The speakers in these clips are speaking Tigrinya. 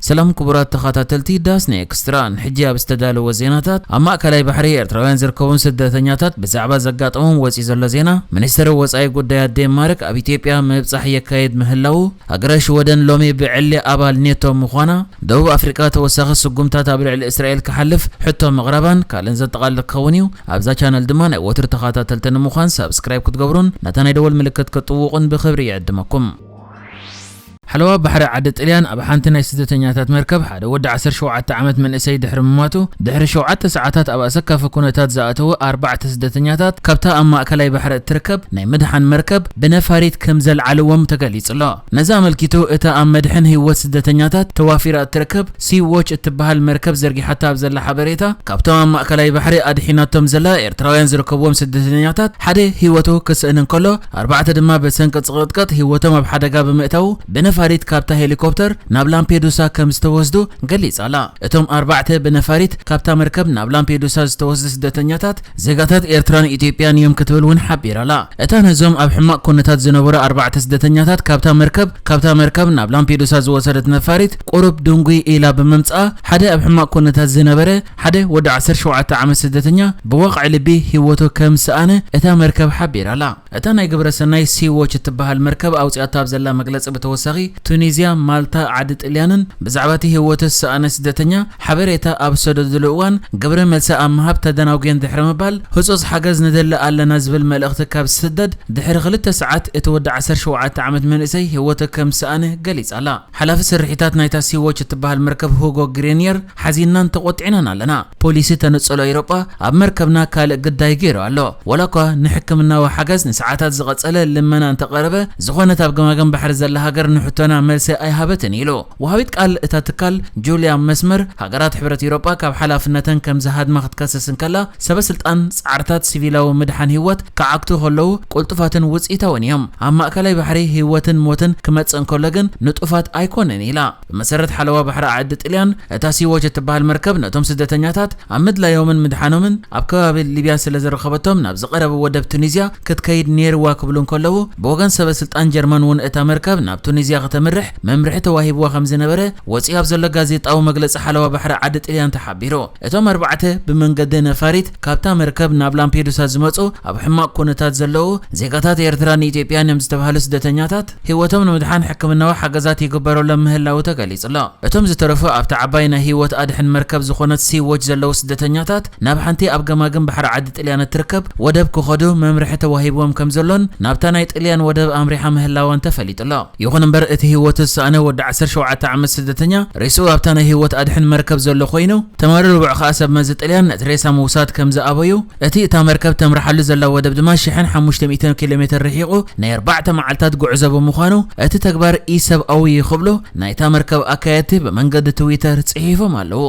ሰላም ክቡራት ተኸታተልቲ ዳስኒ ኤክስትራ፣ ንሕጂ ኣብ ዝተዳለወ ዜናታት፣ ኣብ ማእከላይ ባሕሪ ኤርትራውያን ዝርከቡን ስደተኛታት ብዛዕባ ዘጋጠሞም ወጺኡ ዘሎ ዜና፣ ሚኒስትሪ ወጻኢ ጉዳያት ዴንማርክ ኣብ ኢትዮጵያ ምብጻሕ የካይድ ምህላዉ፣ ሃገረ ሽወደን ሎሚ ብዕሊ ኣባል ኔቶ ምዃና፣ ደቡብ ኣፍሪቃ ተወሳኺ ስጉምታት ኣብ ልዕሊ እስራኤል ክሓልፍ ሕቶ ምቕራባን ካልእን ዘጠቓልል ክኸውን እዩ። ኣብዛ ቻነል ድማ ናይ ወትሩ ተኸታተልቲ ንምዃን ሳብስክራይብ ክትገብሩን ነታ ናይ ደወል ምልክት ክትጥውቑን ብኽብሪ ይዕድመኩም። ሓለዋ ባሕሪ ዓዲ ጥልያን ኣብ ሓንቲ ናይ ስደተኛታት መርከብ ሓደ ወዲ ዓሰርተ ሸውዓተ ዓመት መንእሰይ ድሕሪ ምሟቱ፣ ድሕሪ ሸውዓተ ሰዓታት ኣብ ኣሰካፊ ኩነታት ዝኣተዉ ኣርባዕተ ስደተኛታት ካብታ ኣብ ማእከላይ ባሕሪ እትርከብ ናይ ምድሓን መርከብ ብነፋሪት ከም ዘልዓልዎም ተገሊጹ ኣሎ። ነዚ ኣመልኪቱ እታ ኣብ መድሕን ህይወት ስደተኛታት ተዋፊራ እትርከብ ሲ ዎች እትበሃል መርከብ ዘርጊሓታ ኣብ ዘላ ሓበሬታ፣ ካብቶም ኣብ ማእከላይ ባሕሪ ኣድሒናቶም ዘላ ኤርትራውያን ዝርከብዎም ስደተኛታት ሓደ ህይወቱ ክስእን እንከሎ፣ ኣርባዕተ ድማ ብሰንኪ ጽቕጥቅጥ ህይወቶም ኣብ ሓደጋ ብምእታዉ ብነፋሪት ካብታ ሄሊኮፕተር ናብ ላምፔዱሳ ከም ዝተወስዱ ገሊጻ ኣላ። እቶም ኣርባዕተ ብነፋሪት ካብታ መርከብ ናብ ላምፔዱሳ ዝተወስዱ ስደተኛታት ዜጋታት ኤርትራን ኢትዮጵያን እዮም ክትብል እውን ሓቢራ ኣላ። እታ ነዞም ኣብ ሕማቕ ኩነታት ዝነበሩ ኣርባዕተ ስደተኛታት ካብታ መርከብ፣ ካብታ መርከብ ናብ ላምፔዱሳ ዝወሰደት ነፋሪት ቁሩብ ድንጉይ ኢላ ብምምጽኣ፣ ሓደ ኣብ ሕማቕ ኩነታት ዝነበረ ሓደ ወዲ ዓሰርተ ሸውዓተ ዓመት ስደተኛ ብወቕዒ ልቢ ህይወቱ ከም ዝሰኣነ እታ መርከብ ሓቢራ ኣላ። እታ ናይ ግብረ ሰናይ ሲ ዎች እትበሃል መርከብ ኣውጺኣታ ኣብ ዘላ መግለጺ ብተወሳኺ፣ ቱኒዝያ፣ ማልታ፣ ዓዲ ጥልያንን ብዛዕባ እቲ ህይወቱ ዝሰኣነ ስደተኛ ሓበሬታ ኣብ ዝሰደድሉ እዋን፣ ግብረ መልሲ ኣብ ምሃብ ተደናጒየን ድሕሪ ምባል፣ ህጹጽ ሓገዝ ንደሊ ኣለና ዝብል መልእኽቲ ካብ ዝስደድ ድሕሪ ክልተ ሰዓት፣ እቲ ወዲ ዓሰርተ ሸውዓተ ዓመት መንእሰይ ህይወቱ ከም ዝሰኣነ ገሊጻ ኣላ። ሓላፊ ስርሒታት ናይታ ሲ ዎች እትበሃል መርከብ ሁጎ ግሬኒየር፣ ሓዚንናን ተቖጢዕናን ኣለና። ፖሊሲ ተነጸሎ ኤውሮጳ ኣብ መርከብና ካልእ ግዳይ ገይሩ ኣሎ። ዋላ እኳ ንሕክምናዊ ሓገዝ ንሰዓታት ዝቐጸለ ልመና እንተቐረበ፣ ዝኾነት ኣብ ገማግም ባሕሪ ዘላ ሃገር ንሕቶና መልሲ ኣይሃበትን ኢሉ። ወሃቢት ቃል እታ ትካል ጁልያ መስመር፣ ሃገራት ሕብረት ኤውሮጳ ካብ ሓላፍነተን ከም ዝሃድማ ክትከስስ እንከላ፣ ሰበ ስልጣን ጻዕርታት ሲቪላዊ ምድሓን ህይወት ክዓግቱ ከለዉ ቅልጡፋትን ውጽኢታውን እዮም። ኣብ ማእከላይ ባሕሪ ህይወትን ሞትን ክመጽእ እንከሎ ግን ንጡፋት ኣይኮነን ኢላ። ብመሰረት ሓለዋ ባሕሪ ዓዲ ጥልያን፣ እታ ሲ ዎች እትበሃል መርከብ ነቶም ስደተኛታት ኣብ ምድላዮምን ምድሓኖምን ኣብ ከባቢ ሊብያ ስለ ዝረኸበቶም ናብ ዝቐረበ ወደብ ቱኒዝያ ክትከይድ ነይርዋ ክብሉ እንከለዉ፣ ብወገን ሰበ ስልጣን ጀርመን እውን እታ መርከብ ናብ ቱኒዝያ ከተምርሕ መምርሒ ተዋሂብዋ ከም ዝነበረ ወጺኡ ኣብ ዘሎ ጋዜጣዊ መግለጺ ሓለዋ ባሕሪ ዓዲ ጥልያን ተሓቢሩ። እቶም ኣርባዕተ ብመንገዲ ነፋሪት ካብታ መርከብ ናብ ላምፔዱሳ ዝመጹ ኣብ ሕማቕ ኩነታት ዘለዉ ዜጋታት ኤርትራን ኢትዮጵያን እዮም ዝተባህሉ ስደተኛታት፣ ህይወቶም ንምድሓን ሕክምናዊ ሓገዛት ይግበረሎም ምህላዉ ተገሊጹ ኣሎ። እቶም ዝተረፉ ኣብታ ዓባይ ናይ ህይወት ኣድሕን መርከብ ዝኾነት ሲ ዎች ዘለዉ ስደተኛታት ናብ ሓንቲ ኣብ ገማግም ባሕሪ ዓዲ ጥልያን እትርከብ ወደብ ክኸዱ መምርሒ ተዋሂብዎም ከም ዘሎን ናብታ ናይ ጥልያን ወደብ ኣምሪሓ ምህላዋን ተፈሊጡ ኣሎ። ይኹን እምበር፣ እቲ ህይወቱ ዝሰኣነ ወዲ ዓሰርተ ሸውዓተ ዓመት ስደተኛ ሬስኡ ኣብታ ናይ ህይወት ኣድሕን መርከብ ዘሎ ኮይኑ፣ ተማሪ ርቡዕ ከኣ ሰብ መዚ ጥልያን ነቲ ሬሳ ምውሳድ ከም ዝኣበዩ፣ እቲ እታ መርከብ ተምርሓሉ ዘላ ወደብ ድማ ሽሕን ሓሙሽተ ሚእትን ኪሎ ሜትር ርሒቑ ናይ ኣርባዕተ መዓልታት ጉዕዞ ብምዃኑ፣ እቲ ተግባር ኢሰብኣዊ እዩ ክብሉ ናይታ መርከብ ኣካየድቲ ብመንገዲ ትዊተር ጽሒፎም ኣለዉ።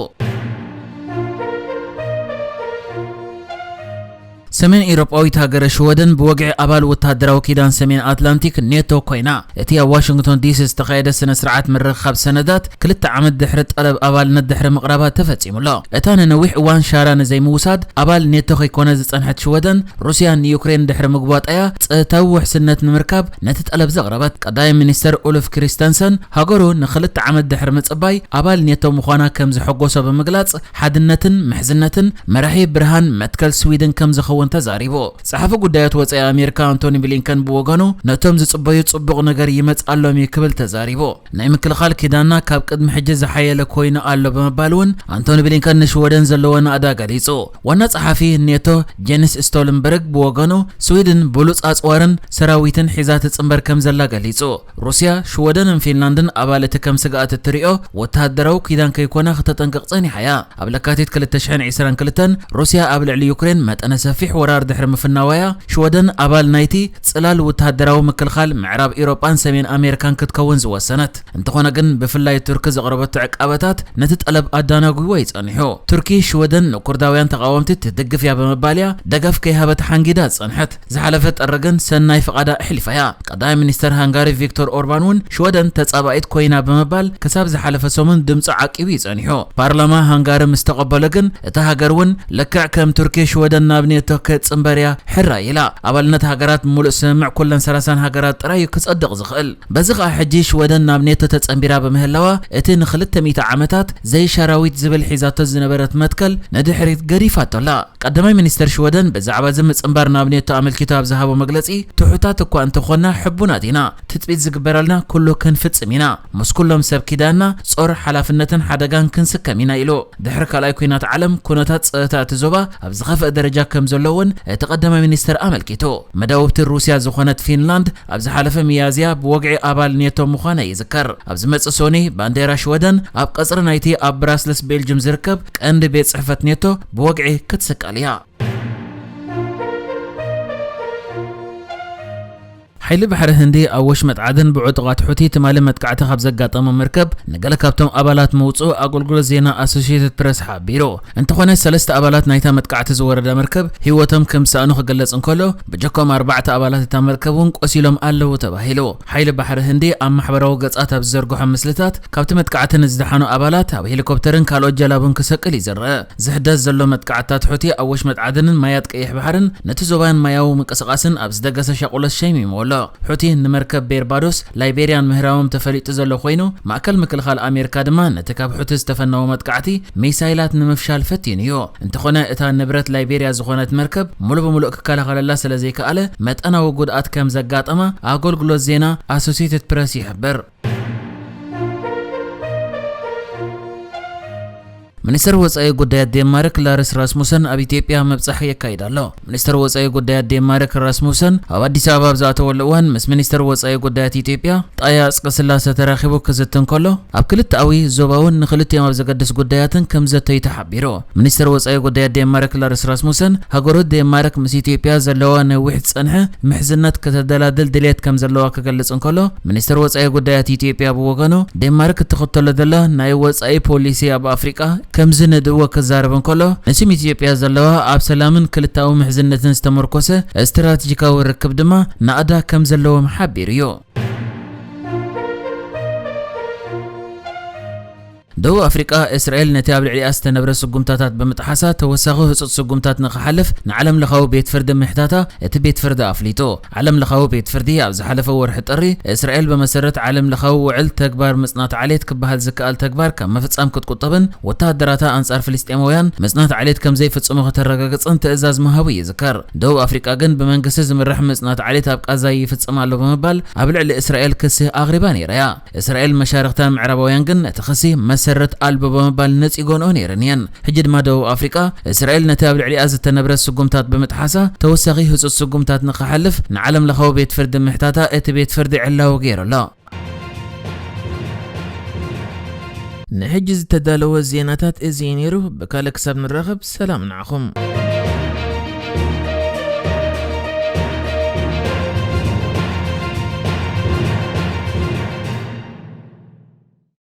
ሰሜን ኤውሮጳዊት ሃገረ ሽወደን ብወግዒ ኣባል ወተሃደራዊ ኪዳን ሰሜን ኣትላንቲክ ኔቶ ኮይና። እቲ ኣብ ዋሽንግቶን ዲሲ ዝተኻየደ ስነ ስርዓት ምርኽኻብ ሰነዳት፣ ክልተ ዓመት ድሕሪ ጠለብ ኣባልነት ድሕሪ ምቕራባ ተፈጺሙ ኣሎ። እታ ንነዊሕ እዋን ሻራ ንዘይምውሳድ ኣባል ኔቶ ከይኮነ ዝጸንሐት ሽወደን፣ ሩስያ ንዩክሬን ድሕሪ ምግቧጣያ፣ ጸጥታዊ ውሕስነት ንምርካብ ነቲ ጠለብ ዘቕረበት። ቀዳማይ ሚኒስተር ኡልፍ ክሪስተንሰን፣ ሃገሩ ንኽልተ ዓመት ድሕሪ ምጽባይ ኣባል ኔቶ ምዃና ከም ዘሐጎሶ ብምግላጽ፣ ሓድነትን ምሕዝነትን መራሒ ብርሃን መትከል ስዊድን ከም ዝኸውን ተዛሪቡ። ጸሓፊ ጉዳያት ወጻኢ ኣሜሪካ ኣንቶኒ ብሊንከን ብወገኑ፣ ነቶም ዝጽበዩ ጽቡቕ ነገር ይመጽኣሎም እዩ ክብል ተዛሪቡ። ናይ ምክልኻል ኪዳንና ካብ ቅድሚ ሕጂ ዝሓየለ ኮይኑ ኣሎ ብምባል እውን ኣንቶኒ ብሊንከን ንሽወደን ዘለዎ ናእዳ ገሊጹ። ዋና ጸሓፊ ኔቶ ጄንስ ስቶልንበርግ ብወገኑ፣ ስዊድን ብሉጽ ኣጽዋርን ሰራዊትን ሒዛ ትጽንበር ከም ዘላ ገሊጹ። ሩስያ፣ ሽወደንን ፊንላንድን ኣባል እቲ ከም ስግኣት እትሪኦ ወተሃደራዊ ኪዳን ከይኮና ክተጠንቅቕ ጸኒሓ እያ። ኣብ ለካቲት ክልተ ሽሕን ዕስራን ክልተን ሩስያ ኣብ ልዕሊ ዩክሬን መጠነ ሰፊሕ ወራር ድሕሪ ምፍናዋያ፣ ሽወደን ኣባል ናይቲ ጽላል ወተሃደራዊ ምክልኻል ምዕራብ ኤውሮጳን ሰሜን ኣሜሪካን ክትከውን ዝወሰነት። እንተኾነ ግን፣ ብፍላይ ቱርኪ ዘቕረበቶ ዕቃበታት ነቲ ጠለብ ኣዳናጒዎ እዩ ጸኒሑ። ቱርኪ፣ ሽወደን ንኩርዳውያን ተቓወምቲ ትድግፍ እያ ብምባል እያ ደገፍ ከይሃበት ሓንጊዳ ዝጸንሐት። ዝሓለፈ ጥሪ ግን ሰናይ ፍቓዳ ኣሕሊፋ እያ። ቀዳማይ ሚኒስተር ሃንጋሪ ቪክቶር ኦርባን እውን ሽወደን ተጻባኢት ኮይና ብምባል ክሳብ ዝሓለፈ ሰሙን ድምጹ ዓቂቡ እዩ ጸኒሑ። ፓርላማ ሃንጋሪ ምስ ተቐበሎ ግን እታ ሃገር እውን ልክዕ ከም ቱርኪ ሽወደን ናብ ኔቶ ክትጽንበር እያ ሕራይ ኢላ። ኣባልነት ሃገራት ብምሉእ ስምምዕ ኩለን ሰላሳን ሃገራት ጥራይ እዩ ክጸድቕ ዝኽእል። በዚ ኸኣ ሕጂ ሽወደን ናብ ኔቶ ተጸንቢራ ብምህላዋ፣ እቲ ንኽልተ ሚእቲ ዓመታት ዘይሻራዊት ዝብል ሒዛቶ ዝነበረት መትከል ንድሕሪት ገዲፋቶ ኣላ። ቀዳማይ ሚኒስተር ሽወደን ብዛዕባ እዚ ምጽንባር ናብ ኔቶ ኣመልኪቱ ኣብ ዝሃቦ መግለጺ፣ ትሑታት እኳ እንተኾንና ሕቡናት ኢና። ትጽቢት ዝግበረልና ኩሉ ክንፍጽም ኢና። ምስ ኩሎም ሰብ ኪዳንና ጾር፣ ሓላፍነትን ሓደጋን ክንስከም ኢና ኢሉ። ድሕሪ ካልኣይ ኲናት ዓለም፣ ኩነታት ጸጥታ እቲ ዞባ ኣብ ዝኸፍአ ደረጃ ከም ዘሎ እውን እቲ ቀዳማይ ሚኒስተር ኣመልኪቱ። መዳውብቲ ሩስያ ዝኾነት ፊንላንድ ኣብ ዝሓለፈ ሚያዝያ ብወግዒ ኣባል ኔቶ ምዃና ይዝከር። ኣብ ዝመጽእ ሶኒ፣ ባንዴራ ሽወደን ኣብ ቀጽሪ ናይቲ ኣብ ብራስልስ ቤልጅም ዝርከብ ቀንዲ ቤት ጽሕፈት ኔቶ ብወግዒ ክትስቀል እያ። ሓይሊ ባሕሪ ህንዲ ኣብ ወሽመጥ ዓደን ብዕጡቓት ሑቲ ትማሊ መጥቃዕቲ ካብ ዘጋጠሞ መርከብ ንገለ ካብቶም ኣባላት ምውጽኡ ኣገልግሎት ዜና ኣሶሲየትድ ፕረስ ሓቢሩ። እንተኾነ፣ ሰለስተ ኣባላት ናይታ መጥቃዕቲ ዝወረዳ መርከብ ህይወቶም ከም ዝሰኣኑ ክግለጽ እንከሎ፣ ብጀኮም ኣርባዕተ ኣባላት እታ መርከብ እውን ቆሲሎም ኣለዉ ተባሂሉ። ሓይሊ ባሕሪ ህንዲ ኣብ ማሕበራዊ ገጻት ኣብ ዝዘርግሖ ምስልታት፣ ካብቲ መጥቃዕቲ ንዝደሓኑ ኣባላት ኣብ ሄሊኮፕተርን ካልኦት ጀላቡን ክሰቅል እዩ ዝረአ። ዝሕደስ ዘሎ መጥቃዕትታት ሑቲ ኣብ ወሽመጥ ዓደንን ማያት ቀይሕ ባሕርን ነቲ ዞባን ማያዊ ምንቅስቓስን ኣብ ዝደገሰ ሻቑሎት ሸሚምዎ ኣሎ። ሑቲ ንመርከብ ቤርባዶስ ላይቤርያን ምህራሞም ተፈሊጡ ዘሎ ኮይኑ፣ ማእከል ምክልኻል ኣሜሪካ ድማ ነቲ ካብ ሑቲ ዝተፈነወ መጥቃዕቲ ሚሳይላት ንምፍሻል ፈቲኑ እዩ። እንተኾነ፣ እታ ንብረት ላይቤርያ ዝኾነት መርከብ ሙሉ ብምሉእ ክከላኸለላ ስለ ዘይከኣለ፣ መጠናዊ ጉድኣት ከም ዘጋጠማ ኣገልግሎት ዜና ኣሶሲየትድ ፕረስ ይሕብር። ሚኒስተር ወጻኢ ጉዳያት ዴንማርክ ላርስ ራስሙሰን ኣብ ኢትዮጵያ ምብጻሕ የካይድ ኣሎ። ሚኒስተር ወጻኢ ጉዳያት ዴንማርክ ራስሙሰን ኣብ ኣዲስ ኣበባ ኣብ ዝኣተወሉ እዋን ምስ ሚኒስተር ወጻኢ ጉዳያት ኢትዮጵያ ጣያ ኣጽቀስላሰ ተራኺቡ ክዝቲ እንከሎ፣ ኣብ ክልተኣዊ፣ ዞባውን ንክልቲኦም ኣብ ዘገድስ ጉዳያትን ከም ዘተዩ ተሓቢሩ። ሚኒስተር ወጻኢ ጉዳያት ዴንማርክ ላርስ ራስሙሰን፣ ሃገሮት ዴንማርክ ምስ ኢትዮጵያ ዘለዋ ነዊሕ ዝጸንሐ ምሕዝነት ከተደላድል ድሌት ከም ዘለዋ ክገልጽ እንከሎ፣ ሚኒስተር ወጻኢ ጉዳያት ኢትዮጵያ ብወገኑ፣ ዴንማርክ እትኽተሎ ዘላ ናይ ወጻኢ ፖሊሲ ኣብ ኣፍሪቃ ከም ዝንእድዎ ክዛረብ እንከሎ፣ ንስም ኢትዮጵያ ዘለዋ ኣብ ሰላምን ክልታዊ ምሕዝነትን ዝተመርኮሰ ስትራተጂካዊ ርክብ ድማ ናእዳ ከም ዘለዎም ሓቢሩ እዩ። ደቡብ ኣፍሪቃ፣ እስራኤል ነቲ ኣብ ልዕሊኣ ዝተነብረ ስጉምታታት ብምጥሓሳ ተወሳኺ ህጹጽ ስጉምታት ንኽሓልፍ ንዓለም ለኻዊ ቤት ፍርዲ ምሕታታ እቲ ቤት ፍርዲ ኣፍሊጡ። ዓለም ለኻዊ ቤት ፍርዲ ኣብ ዝሓለፈ ወርሒ ጥሪ፣ እስራኤል ብመሰረት ዓለም ለኻዊ ውዕል ተግባር ምጽናት ዓሌት ክበሃል ዝከኣል ተግባር ካብ ምፍጻም ክትቁጠብን ወተሃደራታ ኣንጻር ፍልስጤማውያን ምጽናት ዓሌት ከም ዘይፍጽሙ ከተረጋግጽን ትእዛዝ ምሃቡ ይዝከር። ደቡብ ኣፍሪቃ ግን ብመንግስቲ ዝምራሕ ምጽናት ዓሌት ኣብ ቃዛ ይፍጽም ኣሎ ብምባል ኣብ ልዕሊ እስራኤል ክሲ ኣቕሪባ ነይራ እያ። እስራኤል መሻርኽታን ምዕራባውያን ግን ነቲ ክሲ መሰረት ኣልቦ ብምባል ነጺጎንኦ ነይረን እየን። ሕጂ ድማ ደቡብ ኣፍሪቃ፣ እስራኤል ነቲ ኣብ ልዕሊኣ ዝተነብረ ስጉምታት ብምጥሓሳ ተወሳኺ ህጹጽ ስጉምታት ንኽሓልፍ ንዓለም ለኻዊ ቤት ፍርዲ ምሕታታ እቲ ቤት ፍርዲ ዕላዊ ገይሩ ኣሎ። ንሕጂ ዝተዳለወ ዜናታት እዚ እዩ ነይሩ። ብካልእ ክሳብ ንራኸብ ሰላም ንዓኹም።